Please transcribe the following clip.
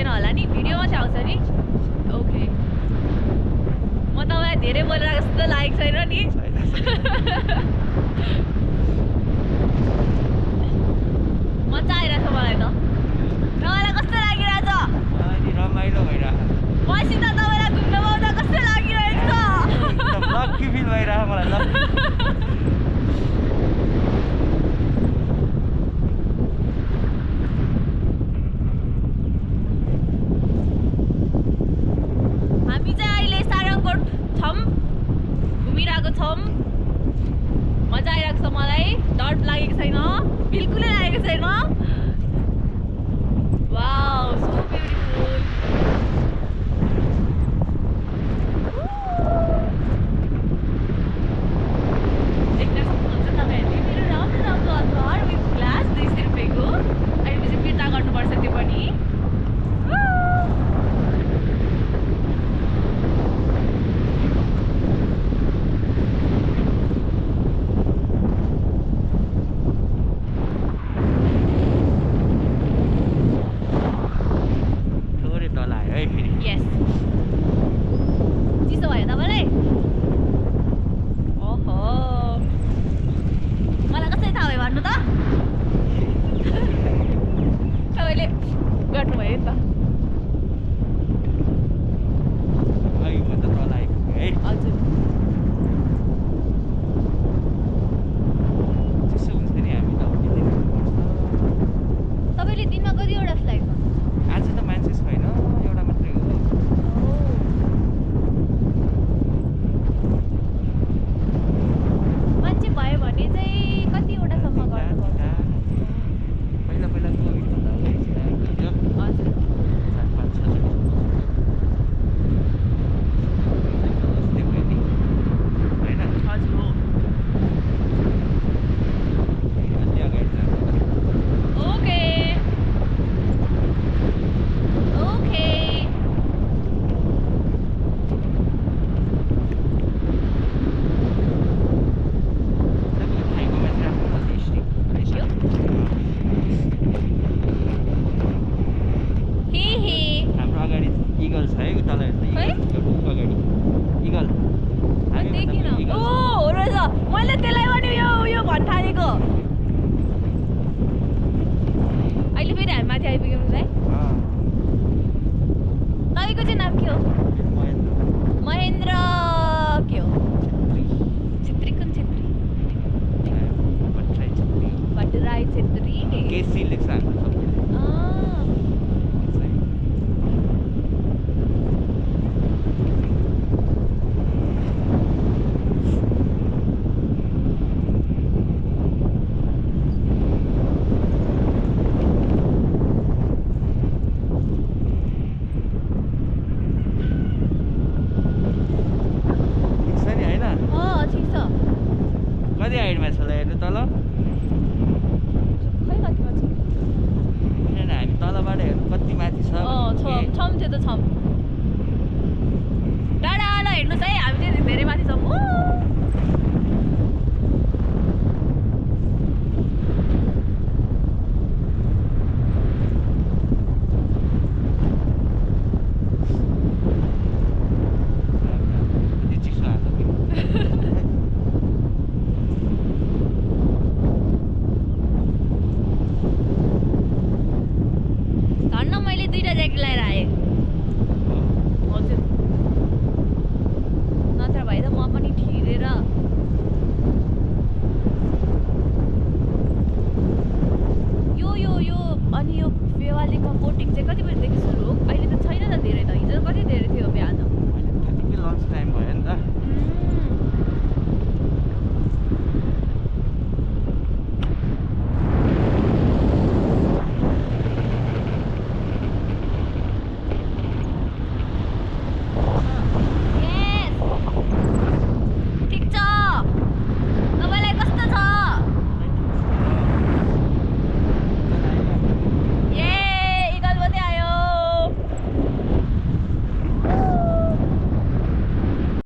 आउँदैन होला नि, भिडियोमा चाहिँ आउँछ नि। ओके, म तपाईँलाई धेरै बोलेर जस्तो लागेको छैन नि। मजा आइरहेछ मलाई त। तपाईँलाई कस्तो लागिरहेछ? रमाइलो भइरहेको मसित तपाईँलाई घुम्न पाउँदा कस्तो लागिरहेको छ? लक्की फिल भइरहेको मलाई लक्की। हामी चाहिँ अहिले सारङकोट छौँ, घुमिरहेको छौँ। मजा आइरहेको छ मलाई, डर लागेको छैन, बिल्कुलै लागेको छैन। Wow, so beautiful. देख्न सक्नुहुन्छ तपाईँहरूले मेरो राम्रो राम्रो अनुहार विथ ग्लास 200 रुपियाँको। अहिलेपछि फिर्ता गर्नुपर्छ त्यो पनि। Yes. चिसो भयो तपाईँलाई? ओहो, मलाई कसरी थाहा भयो भन्नु त? तपाईँले गर्नुभयो नि त। हजुर, तपाईँले दिनमा कतिवटा फ्लाइट? आज त मान्छे छैन, एउटा मात्रै हो। मान्छे भयो भने चाहिँ कतिवटासम्म गर्नुभयो? पहिला पहिला कोभिडभन्दा हजुर, 4-5 6 हजुर हो। ओके ओके, हाम्रो अगाडि इगल छ है, तल हेर्नु अगाडि इगल। देखिन। ओ हो रहेछ, मैले त्यसलाई पनि यो भन्ठानेको। अहिले फेरि हामी माथि आइपुग्यौँ है। तपाईँको चाहिँ नाम के हो? महेन्द्र के हो? छेत्री। कुन छेत्री? भट्टराई छेत्री। केसी लेख्छ हाम्रो सबैले। कति हाइटमा छ ल हेर्नु तल? खै कतिमा छ? किनभने हामी तलबाट हेर्नु कति माथि छ। छौँ त्यो त छौँ।